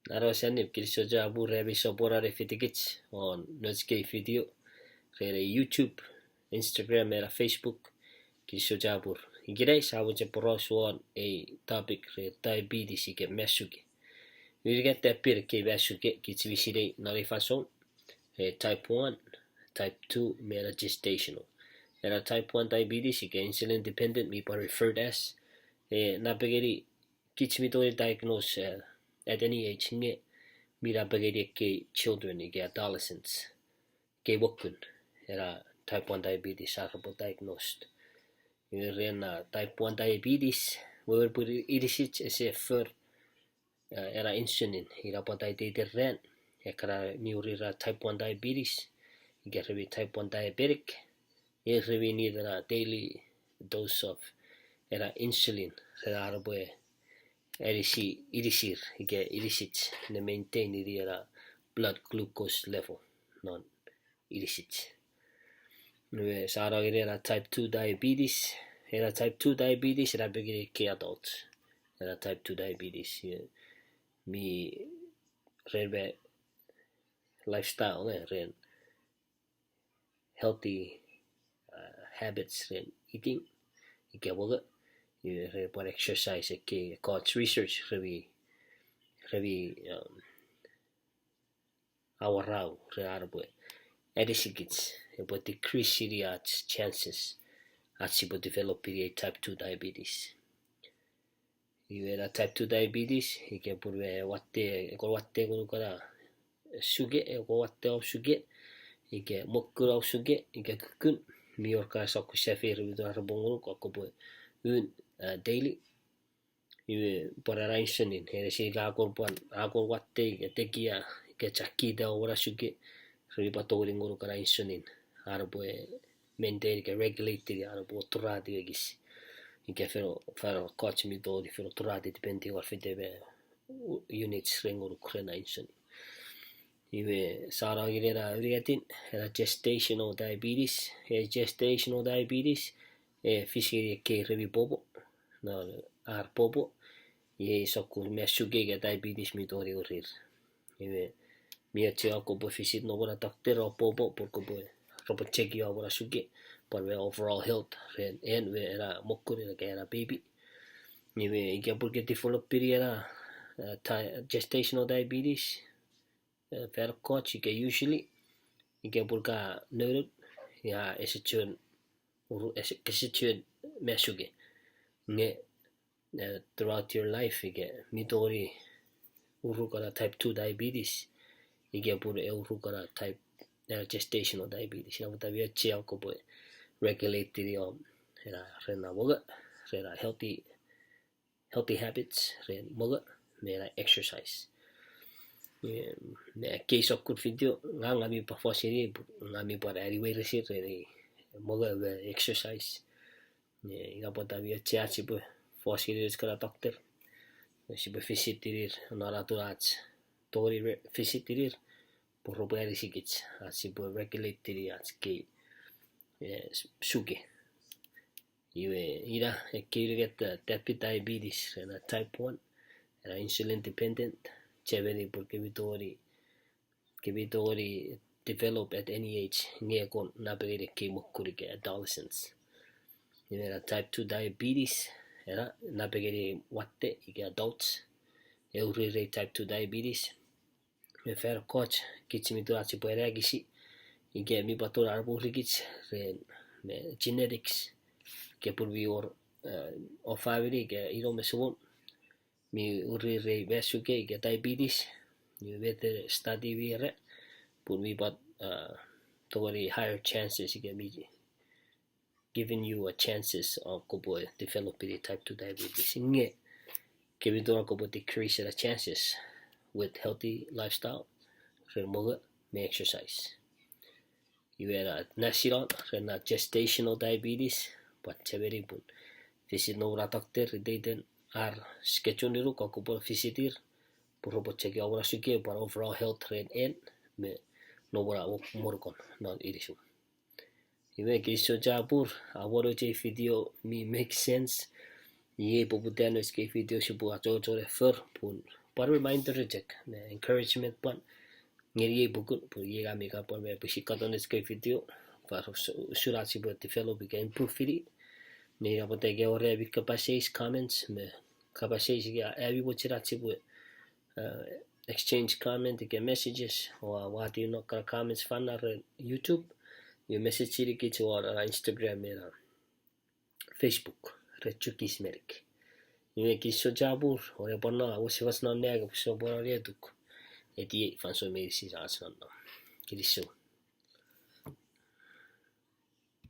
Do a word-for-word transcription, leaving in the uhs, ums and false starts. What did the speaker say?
Aramas mi nip, kinisou chapur ami sopweno ne fitikich won nouch kei video ren ei YouTube, Instagram, ena Facebook. Kinisou chapur. Ikenai sia mochen poraus won ei topic ren diabetes ika masuke. Unungat type-in ekkei masuke kich mi sinei non ei fansoun, e type one, type two, me ena gestational. Ena type one diabetes ika insulin dependent mi pwan referred as, e napengeni kich mi tongeni diagnose at any age, nge mi napengeni ekkei children ika adolescents, kei mokun, ena type one diabetes ar repwe diagnosed. Iwe ren ena type one diabetes, wewen pwe inisich ese for ena insulin, ina pwata iteiten ran ekkana mi wor ira type one diabetes ika remi type one diabetic, e remi need ena daily dose of ena insulin ren ar repwe anisi inisir ika inisich ne maintain-ini ena blood glucose level non inisich. Iwe sia no ngeni ena type two diabetes. Ena type two diabetes ina napengeni ekkei adults. Ena type two diabetes mi ren me lifestyle, e ren healthy habits ren eating ika mongo, iwe ren pwan exercise. Ekkei ekkoch research remi, remi awarau ren ar repwe anisikich, epwe decrease-ini ach chances ach sipwe develop-ini ei type two diabetes. Iwe ena type two diabetes ika pun me watte, ekkoch watte ngonuk ena suke, ekkoch watte om suke ika mokkun om suke ika kukkun, mi wor ekkana sokkun safei remi tona repwe ngonuk, kopwe un daily. Iwe pwan ena insulin, ena sika akor pwan, akor watte ika tekia ika chakita om ena suke, remi pwan tongeni ngonuk ena insulin ar repwe maintain ika regulate-ini, ar repwe oturatiw ekis ika fen, fan ekkoch mi tongeni fen oturatiw depending on fite me units re ngonuk ren ena insulin. Iwe sia no ngeni ena unungatin, ena gestational diabetes. E gestational diabetes e fis ngeni ekkei remi popo, non ar popo, iei sokkun masuke ika diabetes mi tongeni urir. Iwe mi auchea kopwe visit noum na doctor om popo pun kopwe, repwe cheki om na suke pwan me overall health ren en me ena mokkun ika ena baby. Iwe ika pun ke develop-ini ena gestational diabetes, fan ekkoch ika usually, ika pun ka nounou, ia ese chuen, ese chuen masuke. Nge throughout your life ika mi tongeni uruk ena type two diabetes ika pun e uruk ena type, ena gestational diabetes, ina pwata mi auchea kopwe regulate-ini om ena, ren ena mongo, ren ena healthy habits ren mongo me ena exercise. Me ekkei sokkun video ngang, ngang mi pwan fos ngeni, ngang mi pwan aniweiresin ren ei mongo me exercise. Ina pwata mi auchea ach sipwe fos ngeni nouch kana doctor, sipwe visit-inir non atun ach tongeni visit-inir pun repwe anisikich ach sipwe regulate-ini ach kei suke. Iwe ina ekkei unungat type diabetes, ena type one, ena insulin dependent, chemeni pun kemi tongeni, kemi tongeni develop at any age, nge kon napengeni ekkei mokkun ika adolescents. Iwe ena type two diabetes, ena napengeni watte ika adults e uriri type two diabetes. Me fan ekkoch kich mi tongeni ach sipwe anekisi ika mi pwan tongeni ar repwe urikich ren me genetics, ika pun mi wor om famini ika inom me semom mi uriri masuke ika diabetes. Iwe met study mi era pun mi pwan tongeni higher chances ika mi giving you a chances of kopwe develop-ini type two diabetes. Nge kemi tongeni kopwe decrease ena chances with healthy lifestyle ren mongo me exercise. Iwe ena national, ren ena gestational diabetes, pwan chemeni pun visit noum na doctor iteiten ar schedule-nuk, kopwe visit-ir pun repwe cheki om na suke pwan overall health ren en me noum na monukon non inisum. Iwe kinisou chapur, a wor nouch ei video mi make sense. Iei poputan nouch kei video sipwe achocho ne for pun pwan reminder chok me encouragement pwan ngeni ei pukun pwe iei ka mi kan pwan me pwisin katon ach kewe video, pwan usun ach sipwe develop ika improve fini. Nge ina pwata ika wor ami kapas eis comments me kapas eis ika ami mochen ach sipwe exchange comment ika messages, oua watiw non kana comments fan ren YouTube, iwe message inikich won ena Instagram me ena Facebook ren Chuukese Medic. Iwe kinisou chapur, oupwe pwan no wesewesen non nang pwe sipwe pwan etuk etiei fansoun meinisin ach nonnom. Kinisou.